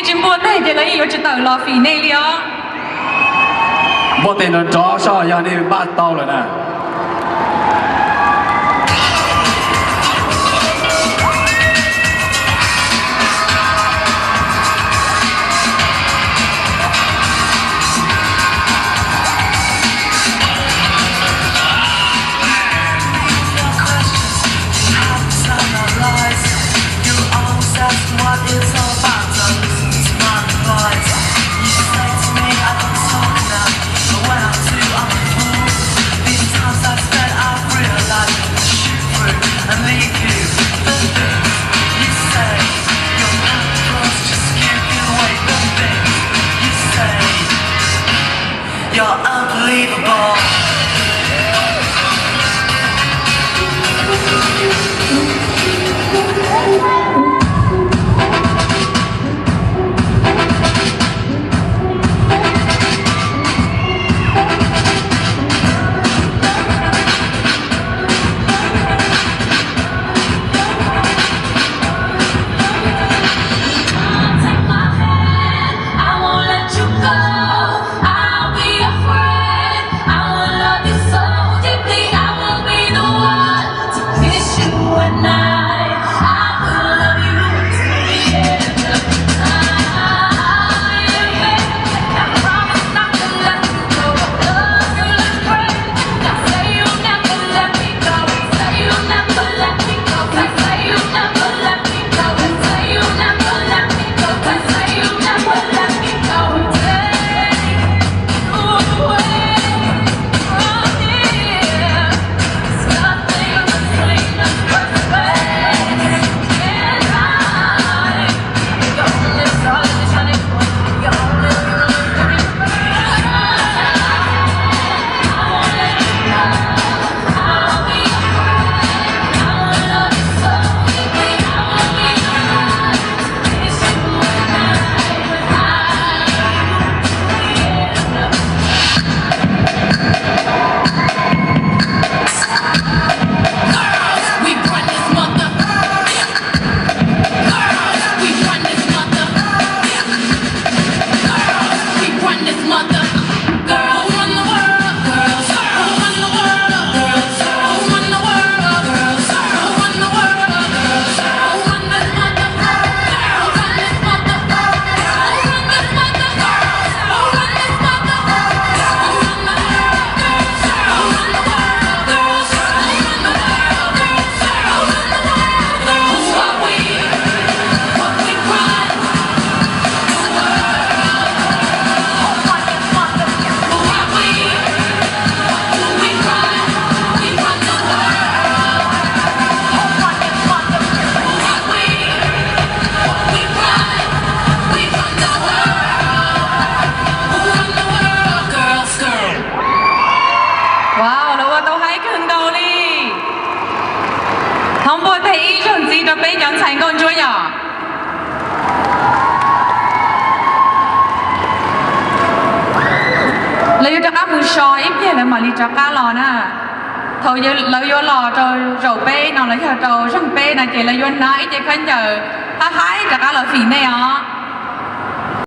Tsis npuaj teg ces lawv yeej yuav tsis tawm los fim nej li os. Npuaj teg nrov nrov soj yog nej npaj tau lawm na. Wow, lawv ua tau haib kawg nkaus li. Thov npuaj teg ib zaug ntxiv rau peb cov ntxhais nkauj ntsuab yom. Lawv yuav rov qab mus so ib pliag lawv mam li rov qab los na. Thaum lawv yuav los rau zaum peb no los yog rau zaum peb no ces lawv yuav hnav ib ce khaub ncaws haib haib rov qab los fim nej os.